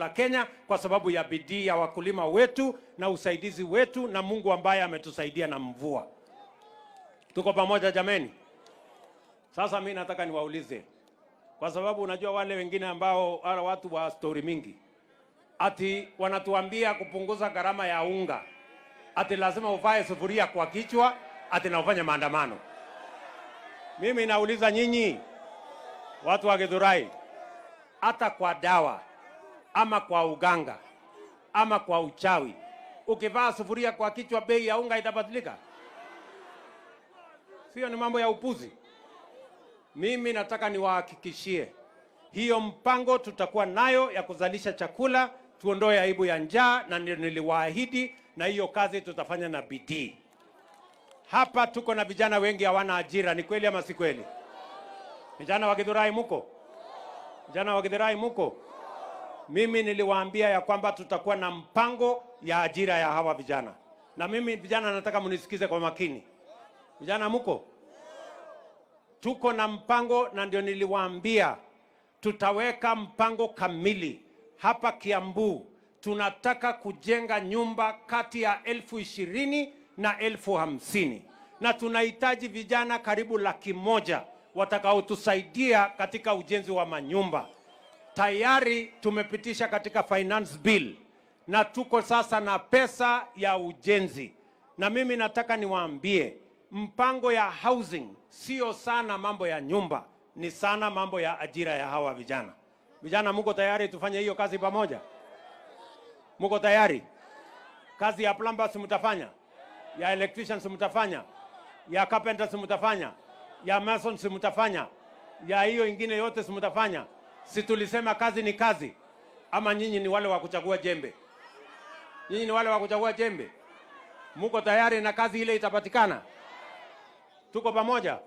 la Kenya kwa sababu ya bidii ya wakulima wetu na usaidizi wetu na Mungu ambaye ametusaidia na mvua. Tuko pamoja jameni? Sasa mi nataka niwaulize, kwa sababu unajua wale wengine ambao wale watu wa stori mingi ati wanatuambia kupunguza gharama ya unga, ati lazima uvae sufuria kwa kichwa, ati na ufanye maandamano. Mimi nauliza nyinyi watu wa Githurai, hata kwa dawa ama kwa uganga ama kwa uchawi, ukivaa sufuria kwa kichwa, bei ya unga itabadilika? Sio, ni mambo ya upuzi. Mimi nataka niwahakikishie hiyo mpango tutakuwa nayo ya kuzalisha chakula, tuondoe aibu ya njaa, na ndio niliwaahidi, na hiyo kazi tutafanya na bidii. Hapa tuko na vijana wengi hawana ajira, ni kweli ama si kweli? Vijana wa Githurai muko? Vijana wa Githurai muko? Mimi niliwaambia ya kwamba tutakuwa na mpango ya ajira ya hawa vijana, na mimi vijana nataka mnisikize kwa makini. Vijana muko? Tuko na mpango na ndio niliwaambia tutaweka mpango kamili hapa Kiambu. Tunataka kujenga nyumba kati ya 20,000 na 50,000 na tunahitaji vijana karibu 100,000 watakaotusaidia katika ujenzi wa manyumba. Tayari tumepitisha katika finance bill na tuko sasa na pesa ya ujenzi, na mimi nataka niwaambie mpango ya housing sio sana mambo ya nyumba, ni sana mambo ya ajira ya hawa vijana. Vijana, muko tayari tufanye hiyo kazi pamoja? Muko tayari? Kazi ya plumbers mtafanya, ya electricians mtafanya, ya carpenters mtafanya, ya masons mtafanya, ya hiyo ingine yote mtafanya? Si tulisema kazi ni kazi? Ama nyinyi ni wale wa kuchagua jembe? Nyinyi ni wale wa kuchagua jembe? Muko tayari na kazi ile itapatikana? Tuko pamoja?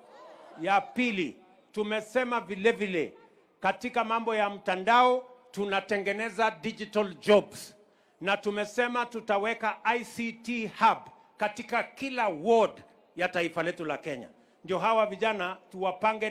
Ya pili, tumesema vile vile katika mambo ya mtandao tunatengeneza digital jobs, na tumesema tutaweka ICT hub katika kila ward ya taifa letu la Kenya, ndio hawa vijana tuwapange.